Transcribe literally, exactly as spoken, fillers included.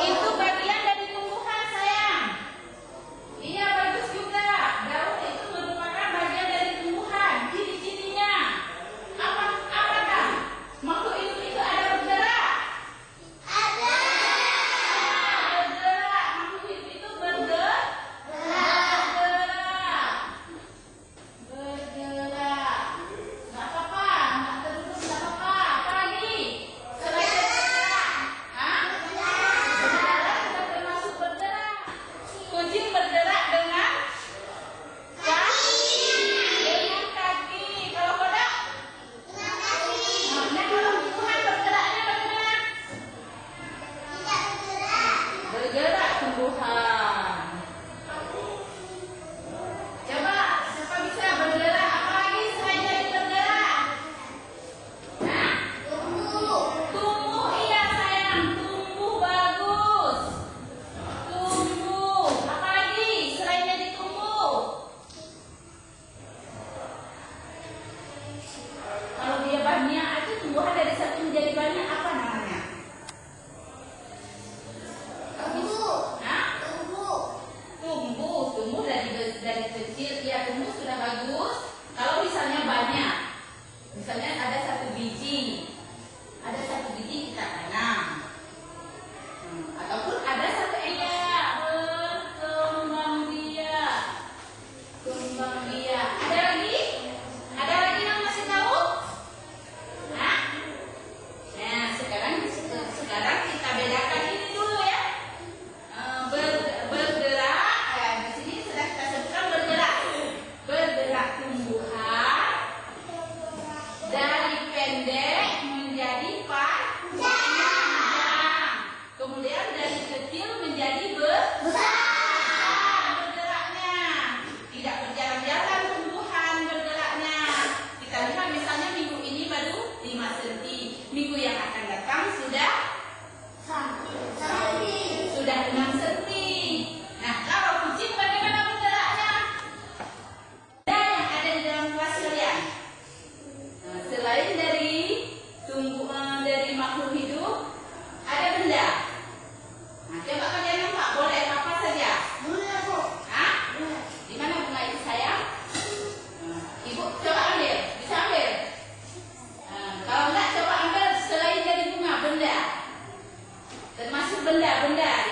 Itu bagian dari tumbuhan, sayang. Iya, bagus juga. Daun itu merupakan bagian dari tumbuhan. Ciri-cirinya apa? Apakah makhluk hidup itu ada bergerak? Ada. Bergerak. Makhluk hidup itu berge-, bergerak. Bergerak. Nggak apa-apa, nggak terurus, nggak apa-apa. Apa lagi? Selain bergerak. Hah? Benar, sudah termasuk bergerak. Kucing bergerak dengan kaki. Dengan kaki. Kalau kodok? Nah, kalau tumbuhan bergeraknya bagaimana? Bergerak tumbuhan. Coba, siapa bisa bergerak? Apa lagi selain dari bergerak? Hah? Tumbuh. Tumbuh, iya sayang. Tumbuh bagus. Tumbuh. Apa lagi selain dari tumbuh? Kalau dia banyak, itu tumbuhan dari satu menjadi banyak, apa namanya? Tumbuh. Hah? Tumbuh. Tumbuh, tumbuh dari, dari kecil, ya, tumbuh sudah bagus. Kalau misalnya banyak, misalnya ada satu biji, ada satu biji kita tanam. Hmm, ataupun ada satu, iya, berkembang biak. Kembang biak. Ada lagi? Ada lagi yang masih tahu? Hah? Nah, sekarang, sekarang kita bedakan ini dulu ya. Eh, ber-, bergerak, eh, di sini sudah kita sebutkan bergerak. Bergerak tumbuhan dari pendek menjadi panjang. Kemudian dari kecil menjadi be-, besar bergeraknya. Tidak berjalan-jalan tumbuhan bergeraknya. Kita lihat misalnya minggu ini baru lima senti. Minggu yang akan datang sudah, sudah enam senti. Nah, kalau kucing bagaimana bergeraknya? Dan yang ada di dalam kelas kalian. Nah, selain dari tumbuh, eh, dari makhluk Benda-benda